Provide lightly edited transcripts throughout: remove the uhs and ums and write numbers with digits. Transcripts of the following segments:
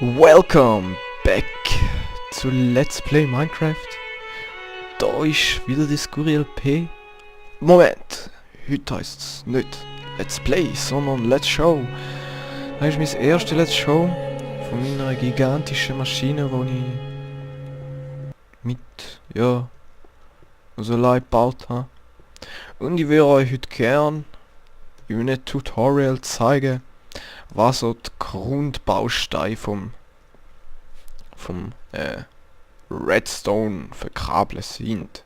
Welcome back zu Let's Play Minecraft. Da ist wieder die Skurril P. Moment, heute heisst es nicht Let's Play, sondern Let's Show. Das ist mein erstes Let's Show von meiner gigantischen Maschine, die ich so allein gebaut habe. Und ich würde euch heute gern in einem Tutorial zeigen, was so die Grundbausteine vom Redstone verkabeln sind.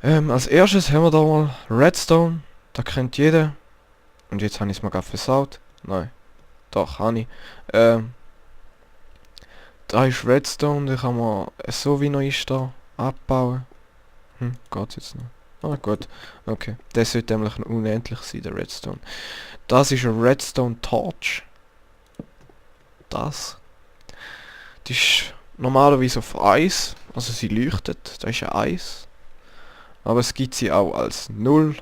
Als erstes haben wir da mal Redstone, da kennt jeder. Und jetzt habe ich es mal gerade versaut. Nein, doch, habe ich. Da ist Redstone, den kann man so wie noch ist da abbauen. Geht's jetzt noch? Ah gut, okay. Der sollte nämlich unendlich sein, der Redstone. Das ist eine Redstone Torch. Die ist normalerweise auf Eis, also sie leuchtet, da ist ja Eis. Aber es gibt sie auch als 0.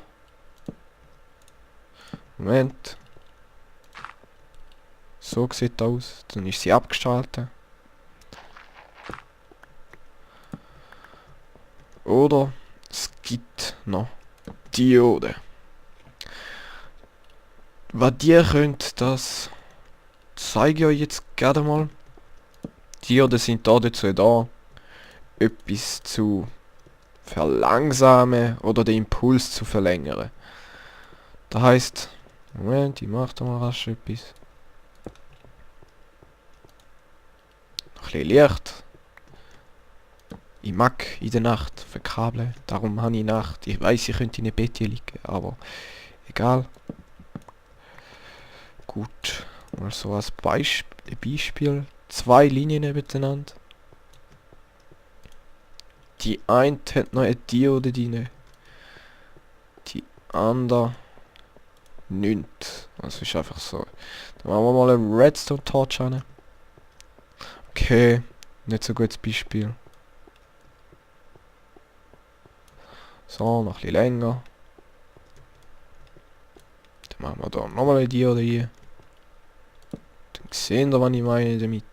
Moment. So sieht das aus, dann ist sie abgeschaltet. Oder es gibt noch Diode. Was die könnt, das zeige ich euch jetzt gerade mal. Diode sind dazu da, etwas zu verlangsamen oder den Impuls zu verlängern. Das heisst, Moment, ich mache da mal rasch etwas. Noch ein bisschen Licht. Ich mag in der Nacht verkabeln, darum habe ich Nacht. Ich weiß, ich könnte in einem Bett liegen, aber egal. Gut, mal so als Beispiel. 2 Linien nebeneinander. Die eine hat noch eine Diode drin. Die andere nicht. Also ist einfach so. Dann machen wir mal eine Redstone Torch an. Okay, nicht so gutes Beispiel. So, noch ein bisschen länger. Dann machen wir da nochmal eine Diode hier. Dann sehen wir, was ich meine damit.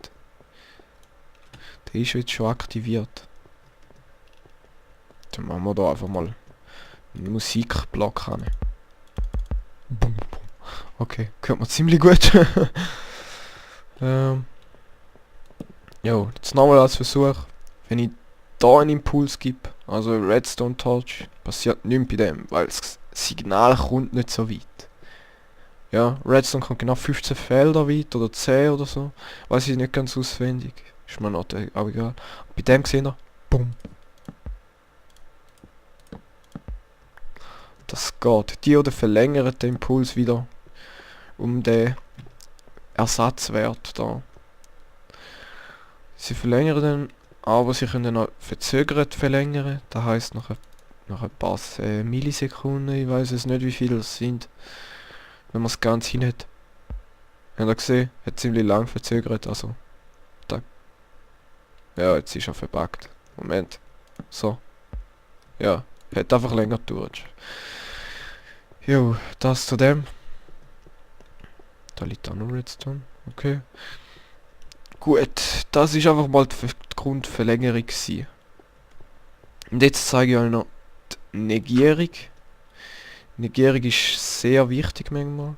Der ist jetzt schon aktiviert. Dann machen wir da einfach mal einen Musikblock an. Bum, bum. Okay, hört man ziemlich gut. Jo, jetzt nochmal als Versuch. Wenn ich da einen Impuls gebe, also Redstone Torch, passiert nichts bei dem, weil das Signal kommt nicht so weit. Ja, Redstone kommt genau 15 Felder weit oder 10 oder so. Weiß ich nicht ganz auswendig. Ist mir noch auch egal. Bei dem gesehen ihr, bumm. Das geht. Die oder verlängert den Impuls wieder um den Ersatzwert da. Sie verlängern den, aber sie können auch verzögert verlängern. Das heisst nach ein paar Millisekunden, ich weiß es nicht wie viele das sind. Wenn man es ganz hin hat. Habt ihr gesehen? Hat ziemlich lang verzögert, also. Da. Ja, jetzt ist er verbuggt. Moment. So. Ja, hat einfach länger gedauert. Jo, das zu dem. Da liegt auch noch Redstone. Okay. Gut, das ist einfach mal die Grundverlängerung gewesen. Und jetzt zeige ich euch noch die Negierung. Negierung ist sehr wichtig manchmal.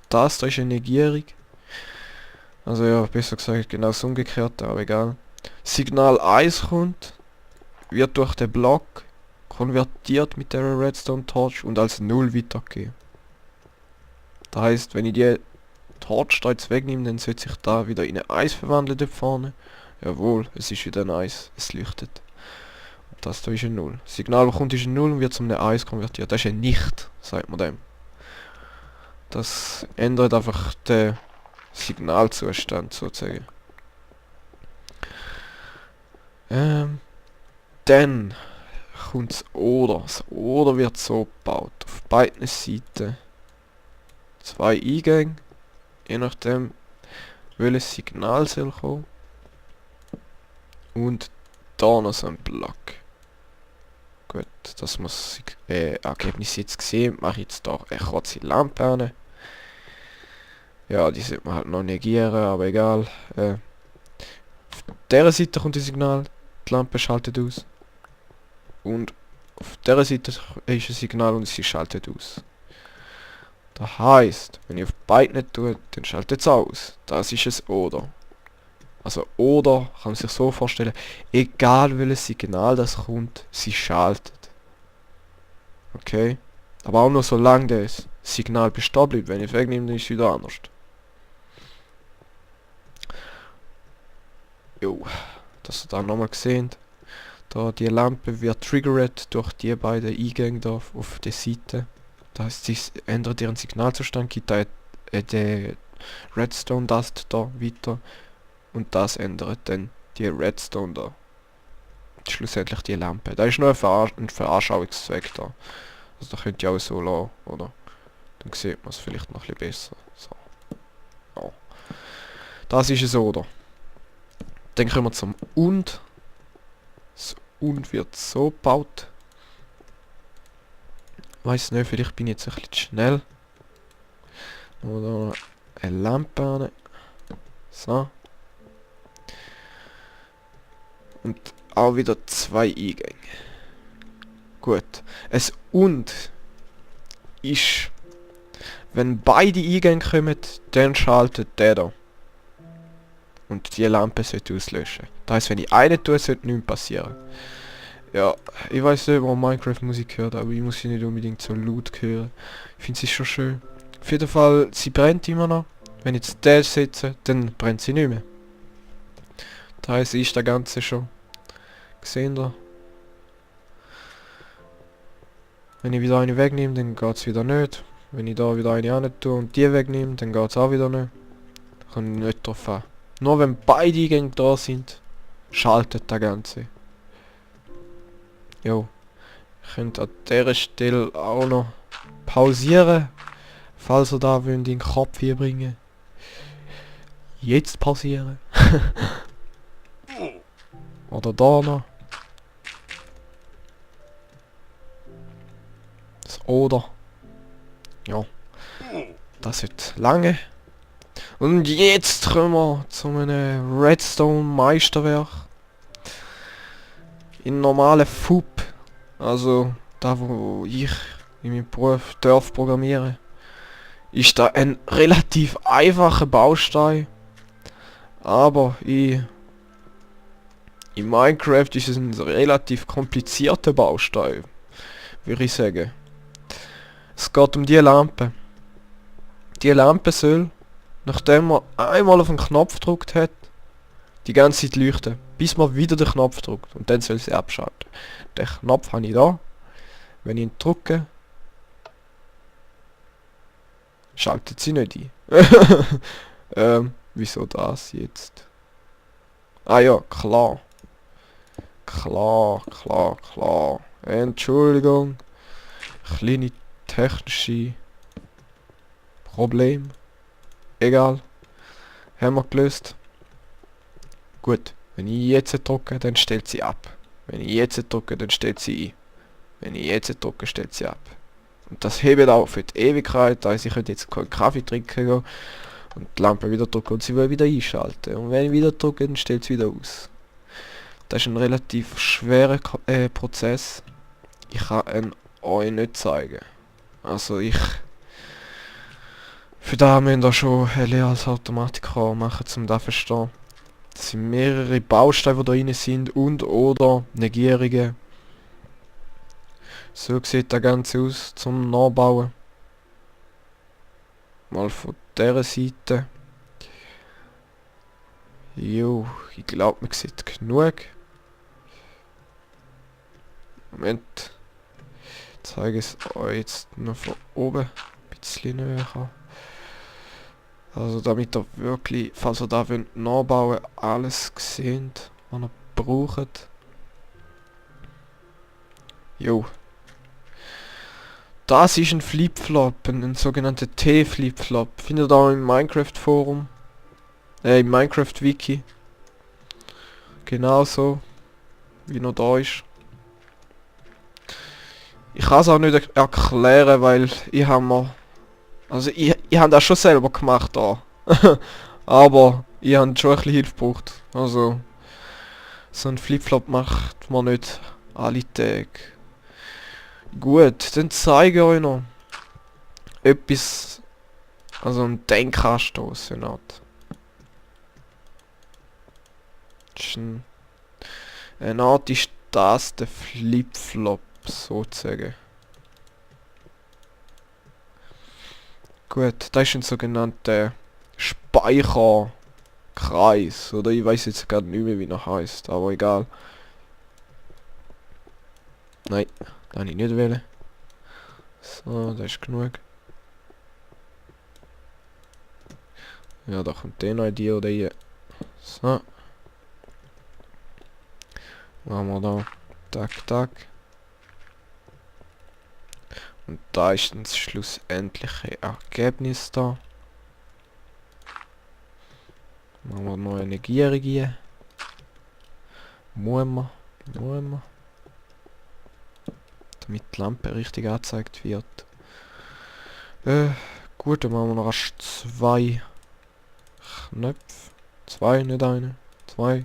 Das da ist eine Negierung. Also ja, besser gesagt genau das Umgekehrte, aber egal. Signal 1 kommt, wird durch den Block konvertiert mit der Redstone Torch und als 0 weitergegeben. Das heisst, wenn ich die Torch da jetzt wegnehme, dann sollte sich da wieder in ein Eis verwandeln dort vorne. Jawohl, es ist wieder ein Eis, es leuchtet. Das da ist ein 0. Das Signal, das kommt, ist ein 0 und wird zum 1 konvertiert. Das ist ein Nicht, sagt man dem. Das ändert einfach den Signalzustand sozusagen. Dann kommt das Oder. Das Oder wird so gebaut. Auf beiden Seiten 2 Eingänge. Je nachdem, welches Signal soll kommen. Und da noch so ein Block. Gut, dass man das Ergebnis jetzt gesehen, mache ich jetzt da eine kurze Lampe an. Ja, die sollte man halt noch negieren, aber egal. Auf dieser Seite kommt das Signal, die Lampe schaltet aus. Und auf dieser Seite ist ein Signal und sie schaltet aus. Das heisst, wenn ich auf beiden nicht tue, dann schaltet es aus. Das ist es oder. Also oder kann man sich so vorstellen, egal welches Signal das kommt, sie schaltet. Okay? Aber auch nur solange das Signal bestehen bleibt. Wenn ich es wegnehme, dann ist es wieder anders. Jo, dass ihr da nochmal gesehen. Da die Lampe wird triggert durch die beiden Eingänge da auf der Seite. Das heißt, sie ändert ihren Signalzustand, gibt da den Redstone Dust da weiter und das ändert dann die Redstone da. Schlussendlich die Lampe. Da ist nur ein Veranschauungszweck da. Also da könnt ihr auch so lassen, oder? Dann sieht man es vielleicht noch ein bisschen besser. So. Ja. Das ist es, oder? Dann kommen wir zum Und. Das Und wird so gebaut. Weiß nicht, vielleicht bin ich jetzt ein bisschen zu schnell. Oder eine Lampe an. So. Und auch wieder 2 Eingänge. Gut. Es Und ist, wenn beide Eingänge kommen, dann schaltet der da. Und die Lampe sollte auslöschen. Das heisst, wenn ich eine tue, sollte nichts passieren. Ja, ich weiß nicht, ob man Minecraft Musik hört, aber ich muss sie nicht unbedingt so laut hören. Ich finde sie schon schön. Auf jeden Fall, sie brennt immer noch. Wenn ich jetzt den setze, dann brennt sie nicht mehr. Das heisst, ist der Ganze schon. Gesehen da? Wenn ich wieder eine wegnehme, dann geht es wieder nicht. Wenn ich da wieder eine an tue und die wegnehme, dann geht es auch wieder nicht. Da kann ich nicht drauf an. Nur wenn beide Eingänge da sind, schaltet der Ganze. Jo. Ich könnte an dieser Stelle auch noch pausieren, falls ihr da wollt in den Kopf hier bringen. Jetzt pausieren. Oder da noch. Das Oder. Ja. Das wird lange. Und jetzt kommen wir zu einem Redstone Meisterwerk. In normalen FUP. Also da wo ich in meinem Beruf darf programmieren. Ist da ein relativ einfacher Baustein. Aber in Minecraft ist es ein relativ komplizierter Baustein. Würde ich sagen. Es geht um die Lampe. Die Lampe soll, nachdem man einmal auf den Knopf gedrückt hat, die ganze Zeit leuchten, bis man wieder den Knopf drückt. Und dann soll sie abschalten. Den Knopf habe ich da. Wenn ich ihn drücke, schaltet sie nicht ein. Wieso das jetzt? Ah ja, klar. Klar. Entschuldigung. Kleine technische Problem. Egal. Haben wir gelöst. Gut. Wenn ich jetzt drücke, dann stellt sie ab. Wenn ich jetzt drücke, dann stellt sie ein. Wenn ich jetzt drücke, stellt sie ab. Und das hebt auch für die Ewigkeit. Also ich könnte jetzt keinen Kaffee trinken gehen und die Lampe wieder drücken und sie will wieder einschalten. Und wenn ich wieder drücke, dann stellt sie wieder aus. Das ist ein relativ schwerer Prozess. Ich kann ihn euch nicht zeigen. Also für da müssen wir schon eine Lehre als Automatiker machen, um das zu verstehen. Es sind mehrere Bausteine, die da drin sind und oder Negierungen. So sieht das Ganze aus zum Nachbauen. Mal von dieser Seite. Jo, ich glaube, man sieht genug. Moment. Ich zeige es euch jetzt noch von oben ein bisschen näher. Also damit ihr wirklich, falls ihr da wollt, nachbauen, alles seht, was ihr braucht. Jo. Das ist ein Flip-Flop, ein sogenannter T-Flip-Flop. Findet ihr auch im Minecraft-Forum. Im Minecraft-Wiki. Genauso, wie noch da ist. Ich kann es auch nicht erklären, weil ich habe mir... Also ich ich habe das schon selber gemacht da. Aber ich habe schon ein bisschen Hilfe gebraucht. Also, so ein Flipflop macht man nicht alle Tage. Gut, dann zeige ich euch noch etwas, also ein Denkanstoß, eine Art. Eine Art ist das der Flipflop, sozusagen. Gut, das ist ein sogenannter Speicherkreis, oder ich weiß jetzt gerade nicht mehr, wie er heißt, aber egal. Nein, da habe ich nicht wählen. So, das ist genug. Ja, da kommt der noch die oder die. So. Machen wir da. Tack, tack. Und da ist dann das schlussendliche Ergebnis da. Machen wir noch eine gierige. Muss man. Damit die Lampe richtig angezeigt wird. Gut, dann machen wir noch erst 2 Knöpfe. 2, nicht eine. 2.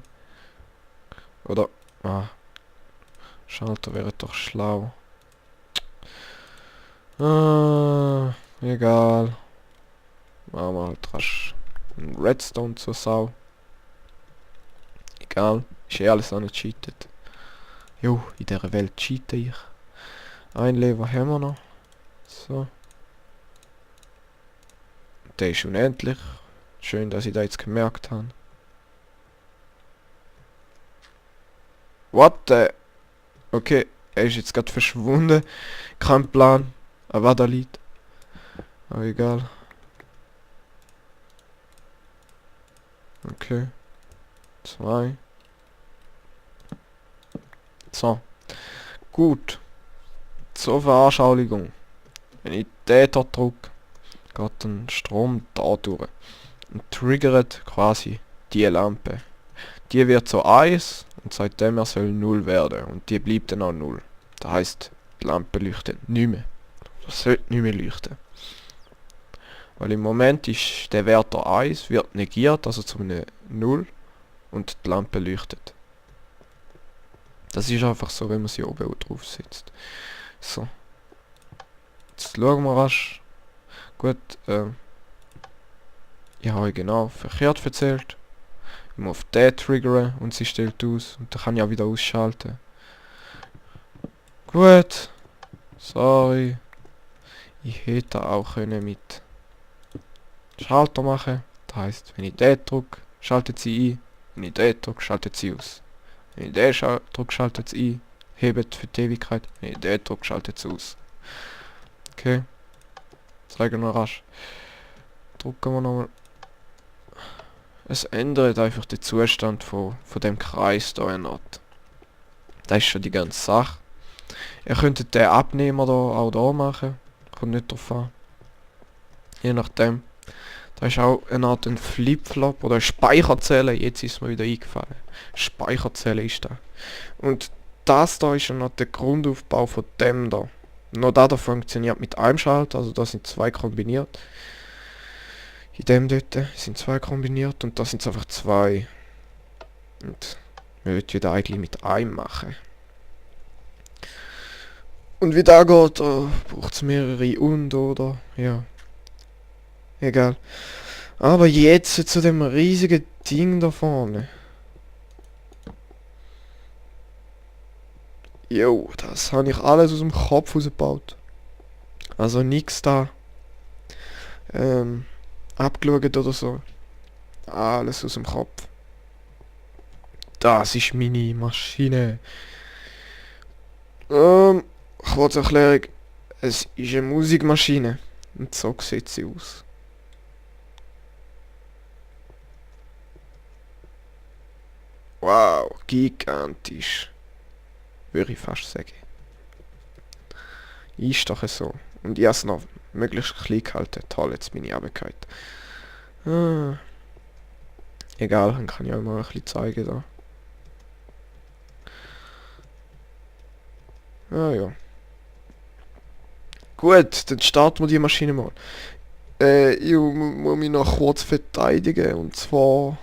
Oder... Ah. Schalter wäre doch schlau. Egal. Machen wir halt rasch einen Redstone zur Sau. Egal. Ist eh alles nicht cheatet. Jo, in dieser Welt cheate ich. Ein Lever haben wir noch. So. Der ist unendlich. Schön, dass ich da jetzt gemerkt habe. What the... Okay, er ist jetzt gerade verschwunden. Kein Plan. Aber da liegt. Aber egal. Okay. 2. So. Gut. Zur Veranschaulichung. Wenn ich den da drücke, geht dann Strom da durch. Und triggert quasi die Lampe. Die wird so 1 und seitdem er soll 0 werden. Und die bleibt dann auch 0. Das heisst, die Lampe leuchtet nicht mehr. Das sollte nicht mehr leuchten. Weil im Moment ist der Wert 1 wird negiert, also zu einem 0. Und die Lampe leuchtet. Das ist einfach so, wenn man sie oben drauf setzt. So. Jetzt schauen wir rasch. Gut, ich habe genau verkehrt erzählt. Ich muss auf den triggern und sie stellt aus. Und dann kann ich auch wieder ausschalten. Gut. Sorry. Ich hätte auch können mit Schalter machen. Das heisst, wenn ich den drücke, schaltet sie ein. Wenn ich den drücke, schaltet sie aus. Wenn ich den drücke, schaltet sie ein. Hebt für die Ewigkeit. Wenn ich den drücke, schaltet sie aus. Okay. Zeigen wir rasch. Drücken wir nochmal. Es ändert einfach den Zustand von dem Kreis da ändert. Das ist schon die ganze Sache. Ihr könntet den Abnehmer da auch da machen. Kommt nicht drauf an. Je nachdem. Da ist auch eine Art ein Flipflop oder eine Speicherzelle. Jetzt ist mir wieder eingefallen. Speicherzelle ist da. Und das da ist eine Art der Grundaufbau von dem da. Nur da funktioniert mit einem Schalter, also da sind 2 kombiniert. In dem dort sind 2 kombiniert und da sind es einfach 2. Und wir würden wieder eigentlich mit einem machen. Und wie da geht, da braucht es mehrere und oder, ja. Egal. Aber jetzt zu dem riesigen Ding da vorne. Jo, das habe ich alles aus dem Kopf rausgebaut. Also nichts da abgeschaut oder so. Alles aus dem Kopf. Das ist meine Maschine. Kurze Erklärung. Es ist eine Musikmaschine. Und so sieht sie aus. Wow, gigantisch. Würde ich fast sagen. Ist doch so. Und ich habe es noch möglichst klein gehalten. Toll, jetzt bin ich runtergefallen. Egal, dann kann ich euch mal ein bisschen zeigen da. Ja. Gut, dann starten wir die Maschine mal. Ich muss mich noch kurz verteidigen. Und zwar...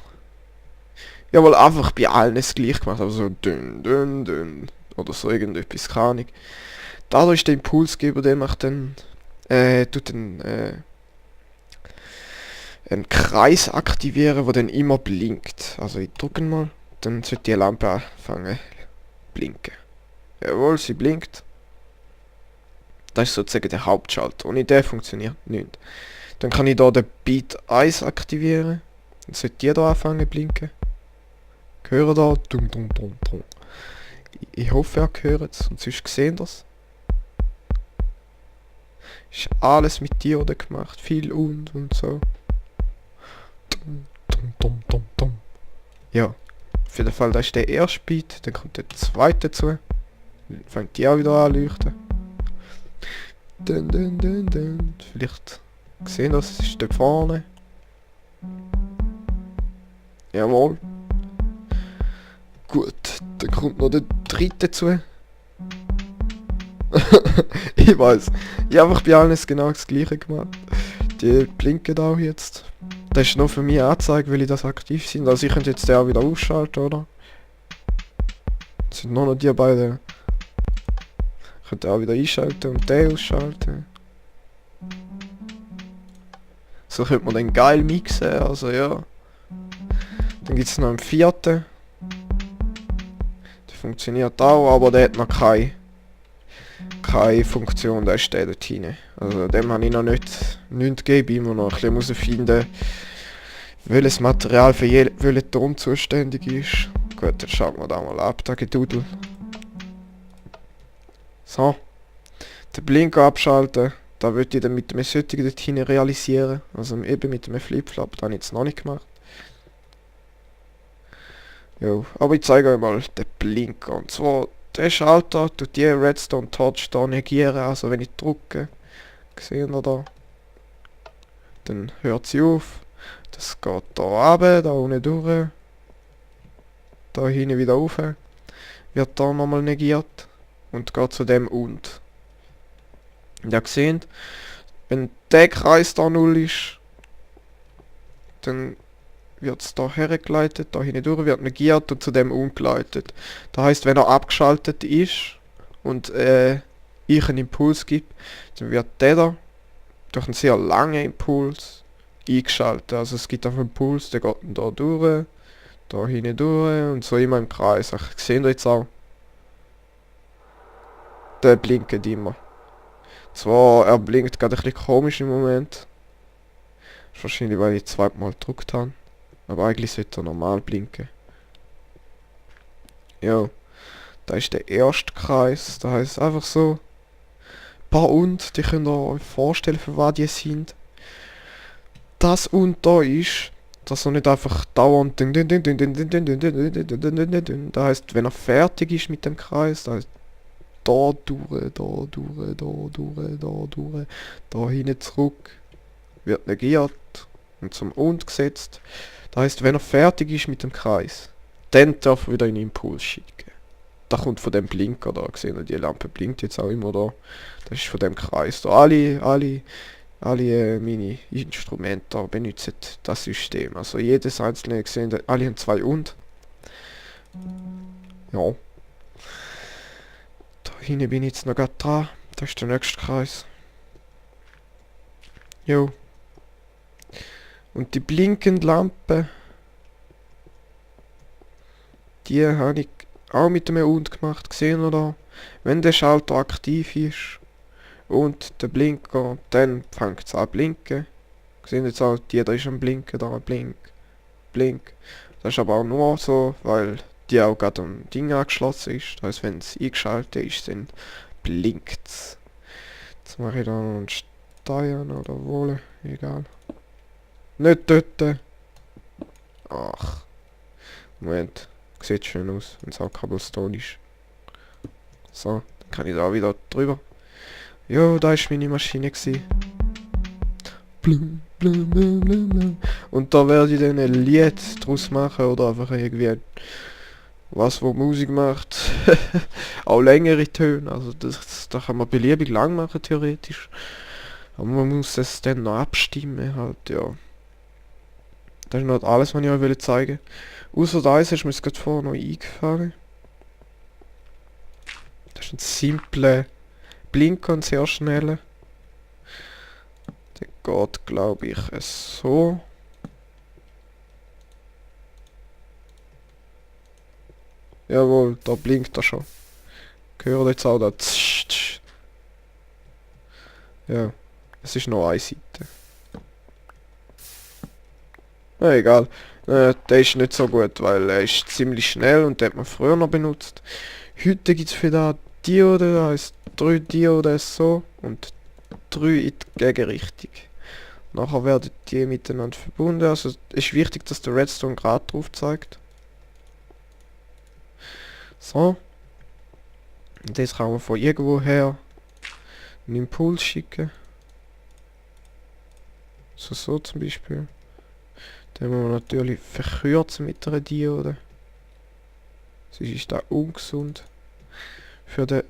Jawohl, einfach bei allen es gleich gemacht. Aber so dünn, dünn, dünn. Oder so irgendetwas, keine Ahnung. Da ist der Impulsgeber, der macht dann... tut dann... einen Kreis aktivieren, der dann immer blinkt. Also ich drücke mal. Dann sollte die Lampe anfangen blinken. Jawohl, sie blinkt. Das ist sozusagen der Hauptschalter. Ohne den funktioniert nichts. Dann kann ich da den Beat 1 aktivieren. Dann sollte die da anfangen blinken. Hören da. Dum, dum, dum, dum. Ich hoffe, ihr hört es. Und sonst sehen das. Ist alles mit Dioden gemacht. Viel und so. Dum, dum, dum, dum, dum. Ja. Auf jeden Fall, das ist der erste Beat. Dann kommt der zweite dazu. Dann fängt die auch wieder an zu leuchten. Dun, dun, dun, dun. Vielleicht gesehen, das ist da vorne. Jawohl. Gut, dann kommt noch der dritte dazu. Ich weiß. Ich habe einfach bei allen genau das gleiche gemacht. Die blinken auch jetzt. Das ist noch für mich Anzeige, weil ich das aktiv sind. Also ich könnte jetzt den auch wieder ausschalten, oder? Das sind nur noch die beiden. Ich könnte auch wieder einschalten und den ausschalten. So könnte man dann geil mixen, also ja. Dann gibt es noch einen vierten. Der funktioniert auch, aber der hat noch keine Funktion, der ist der dort hinein. Also dem habe ich noch nichts gegeben, immer noch ein bisschen herausfinden, welches Material für welchen Ton zuständig ist. Gut, dann schauen wir da mal ab, da Gedudel. So. Den Blinker abschalten. Da würde ich dann mit einem solchen dort hinein realisieren. Also eben mit einem Flipflop, das habe ich jetzt noch nicht gemacht. Jo, aber ich zeige euch mal den Blinker. Und zwar, der Schalter tut die Redstone Torch da negieren. Also wenn ich drücke, sehen wir da. Dann hört sie auf. Das geht da runter, da unten durch. Da hinten wieder rauf. Wird da nochmal negiert. Und geht zu dem und. Ja, gesehen, wenn der Kreis da 0 ist, dann wird es da hergeleitet, da hinten durch wird negiert und zu dem umgeleitet. Das heisst, wenn er abgeschaltet ist und ich einen Impuls gibt, dann wird der da durch einen sehr langen Impuls eingeschaltet. Also es gibt einfach einen Impuls, der geht da durch, da hinten durch und so immer im Kreis. Ich sehe jetzt auch, der blinkt immer. Zwar, er blinkt gerade ein bisschen komisch im Moment. Das ist wahrscheinlich, weil ich zweimal gedrückt habe. Aber eigentlich sollte er normal blinken. Ja, da ist der erste Kreis. Da heißt einfach so. Ein paar und, die könnt ihr euch vorstellen, für was die sind. Das und da ist, dass er nicht einfach dauernd. Da heißt, wenn er fertig ist mit dem Kreis, da heißt da durch, da durch, da durch, da durch, da hinten zurück, wird negiert und zum und gesetzt. Das heisst, wenn er fertig ist mit dem Kreis, dann darf er wieder einen Impuls schicken. Da kommt von dem Blinker da, gesehen, die Lampe blinkt jetzt auch immer da. Das ist von dem Kreis da. Alle meine Instrumente benutzen das System. Also jedes einzelne gesehen, alle haben 2 und. Ja. Hinten bin ich jetzt noch gerade dran. Das ist der nächste Kreis. Jo. Und die blinkende Lampe, die habe ich auch mit dem und gemacht, gesehen oder? Wenn der Schalter aktiv ist und der Blinker, dann fängt es an zu blinken. Gesehen jetzt auch, jeder ist am Blinken, da blink, blink. Das ist aber auch nur so, weil die auch gerade am Ding angeschlossen ist. Das heisst, wenn es eingeschaltet ist, dann blinkt es. Jetzt mache ich da noch einen Stein oder Wolle, egal. Nicht dort. Ach. Moment. Sieht schön aus, wenn es auch Cobblestone ist. So, dann kann ich da wieder drüber. Jo, da ist meine Maschine gsi. Blum, blum, blum, blum, blum. Und da werde ich dann ein Lied draus machen oder einfach irgendwie was, wo Musik macht. Auch längere Töne, also da kann man beliebig lang machen theoretisch. Aber man muss es dann noch abstimmen halt, ja. Das ist noch alles, was ich euch zeigen wollte. Außer das ist mir jetzt gerade vorher noch eingefallen. Das ist ein simpler Blinker und sehr schneller. Der geht, glaube ich, so. Jawohl, da blinkt er schon. Gehört jetzt auch da. Tsch, tsch. Ja, es ist noch eine Seite. Na egal. Der ist nicht so gut, weil er ist ziemlich schnell und den hat man früher noch benutzt. Heute gibt es für da Diode, da heißt 3 Dioden so und 3 in die Gegenrichtung. Nachher werden die miteinander verbunden. Also es ist wichtig, dass der Redstone gerade drauf zeigt. So. Und jetzt kann man von irgendwo her einen Impuls schicken. So zum Beispiel. Den muss man natürlich verkürzen mit einer Diode. Sonst ist das ungesund für den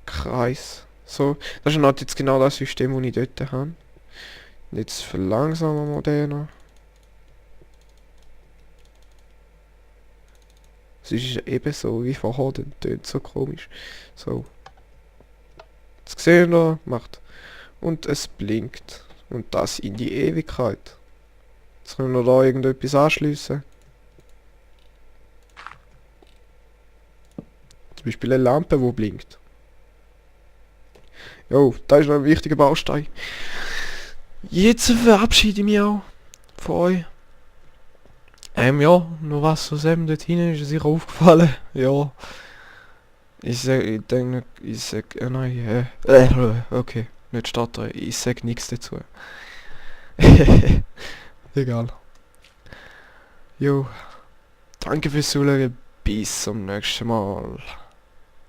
Kreis. So, das ist halt jetzt genau das System, das ich dort habe. Und jetzt verlangsamen wir den noch. Es ist eben so wie vorher, dann tönt so komisch. So. Jetzt sehen wir, macht. Und es blinkt. Und das in die Ewigkeit. Jetzt können wir da irgendetwas anschliessen. Zum Beispiel eine Lampe, die blinkt. Jo, das ist noch ein wichtiger Baustein. Jetzt verabschiede ich mich auch von euch. Ja, nur was aus dem dort hinten ist sicher aufgefallen. Ja. Ich denke, nein, okay, nicht stottern, ich sag nichts dazu. Egal. Jo, danke fürs Zuschauen, bis zum nächsten Mal.